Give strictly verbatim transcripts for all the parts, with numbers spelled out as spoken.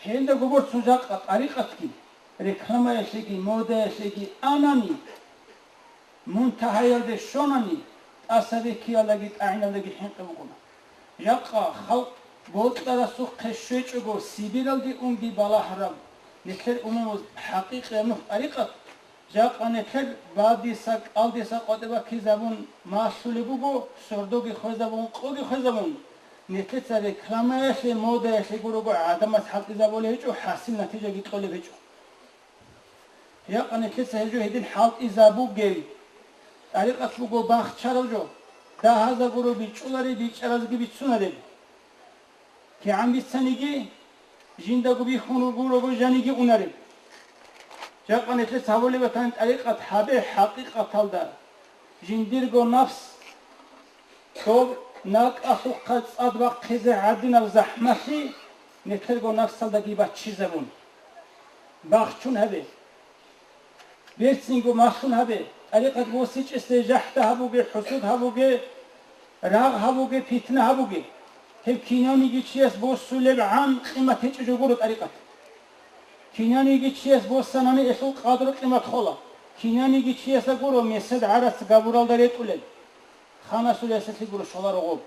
Гьелда гоборцун жакъа тӀарикъатги, рекламаялъеги, модаялъеги анани, мунтагьаялде щонани, тӀаса бекиялдаги тӀагӀиналдаги хӀинкъи букӀуна. Жакъа халкъ бокьарасухъе щвечӀого Сибиралде унги балагьараб, нилъер умумуз хӀакъикъияб нух тӀарикъат, жакъа нилъер бадиса, кӀалдиса къватӀибе баккизабун малъулеб буго, сордоги хвезабун, къоги хвезабун, нилъеца рекламаялъе, модаялъе гурого гӀадамаз хӀалтӀизабулеб гьечӀо, хӀасил натижаги кьолеб гьечӀо. Жакъа нилъеца гьеб жо гьедин хӀалтӀизабугеб. ТӀарикъат буго бахчараб жо, дагьазда гуро бичӀчӀулареб, бичӀчӀаразги бицунареб. КигӀан бицаниги, жиндаго бихьун руго жаниги унареб. Жакъа нилъеца гьабулеб батани тӀарикъат гьабе, хӀакъикъаталда жиндирго нафс, цо накӀкӀалъухъа цӀад бахъизе гӀадинаб захӀмалъи нилъерго нафсалдаги баччизабун. Бахчун гьабе. Берцинго малъун гьабе, тӀарикъат босичӀесде жахӀда гьабуге, хӀусуд гьабуге, рагъ гьабуге, питна гьабуге. Гьеб кинавниги чияс босулебгӀан къимат гьечӀеб жо гуро тӀарикъат. Кинавниги чияс босанани, гьелъул къадру-къимат хола. Кинавниги чиясда гуро месед гӀарац габуралда ретӀулел. Ханасул ясалъе гуро щоларо гъоб.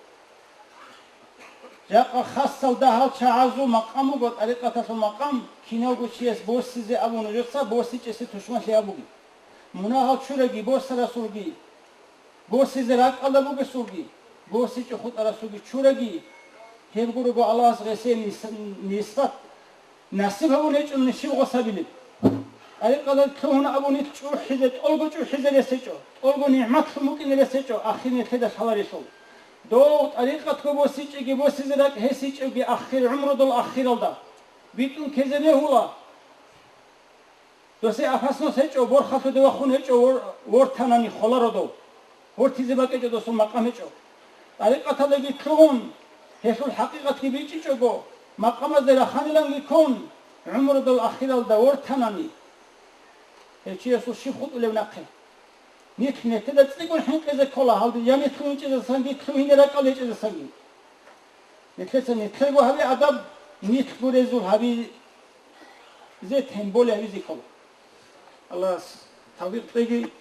Жакъа хасал дагьал чагӀазул макъам буго тӀарикъаталъул макъам, кинавго чияс босизе абун нужеца, босичӀесе тушманлъи гьабуге. Мунагьал чураги босарасулги, босизе ракӀалда бугесулги, босичӀо хутӀарасулги чураги, гьеб гурого Аллагьас гъесе нис-, нисбат насиб гьабун гьечӀо нилъ щиб гъосабилеб. ТӀарикъаталъ лъугьун абун нилъ чӀухӀизе, тӀолго чӀухӀизе рес гьечӀо, тӀолго нигӀматлъун букӀине рес гьечӀо ахир нилъеда лъаларелъул. Дов тӀарикъатго босичӀеги, босизе ракӀ гьесичӀевги ахир гӀумрудул ахиралда битӀун ккезе бегьула. Досе опасность гьечӀо, борхалъуде вахун гьечӀо, вор-, вортанани холаро дов. Вортизе бакӀичӀо, досул макъам гьечӀо. ТӀарикъаталдаги лъугьун, гьелъул хӀакъикъатги бичӀчӀичӀого, макъамазде раханиланги ккун, гӀумрудул ахиралда вортанани, гьев чиясул щиб хутӀулев нахъе? Нилъ нилъеда цӀикӀкӀун хӀинкъизе ккола, гьалде я нилъ лъугьинчӀезасанги, лъугьине ракӀалда гьечӀезасанги. Нилъеца нилъего гьабе адаб, нилъго резул гьабизе, тем более гьабизе ккола. Аллагьас тавфикъ кьеги.